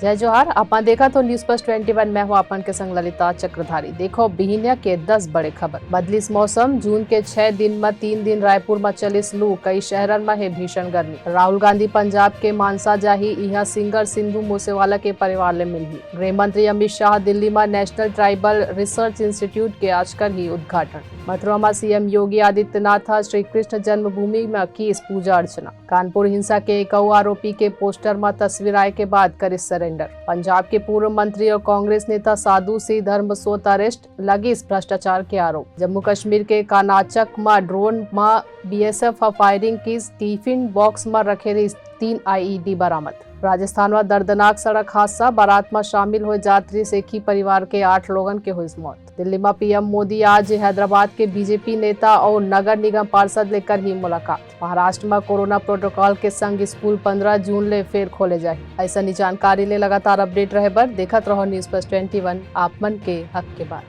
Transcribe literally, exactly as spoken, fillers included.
जय जोहार, आप मन देखत हो News First twenty one, मैं हूं आप मन के संग ललिता चक्रधारी। देखो बिहिनिया के दस बड़े खबर। बदलिस मौसम, जून के छह दिन म तीन दिन रायपुर म चलिस लू, कई शहरन म हे भीषण गर्मी। राहुल गांधी पंजाब के मानसा जाही, इहां singer सिंधु मूसेवाला के परिवार ले मिलही। गृह मंत्री अमित शाह दिल्ली म National Tribal Research Institute के आज करही उद्घाटन। मथुरा म सीएम योगी आदित्यनाथ ह श्री कृष्ण जन्मभूमि म कीस पूजा अर्चना। कानपुर हिंसा के एक अउ आरोपी के पोस्टर म तस्वीर आए के बाद करिस सरेंडर। पंजाब के पूर्व मंत्री और कांग्रेस नेता साधु सिंह धर्मसोत अरेस्ट, लगिस भ्रष्टाचार के आरोप। जम्मू कश्मीर के कानाचक म ड्रोन म बीएसएफ ह फायरिंग कीस, टिफिन बॉक्स म रखे रहिस तीन आईईडी बरामद। राजस्थान म दर्दनाक सड़क हादसा, बारात म शामिल होए जात रहिस एक ही परिवार के आठ लोगन के होइस मौत। दिल्ली म पीएम मोदी आज हैदराबाद के बीजेपी नेता अउ नगर निगम पार्षद ले करही मुलाकात। महाराष्ट्र म कोरोना प्रोटोकॉल के संग स्कूल पंद्रह जून ले फेर खोले जाही। अइसनी जानकारी ले लगातार अपडेट रहे बर देखत रहो News First twenty one, आप मन के हक के बात।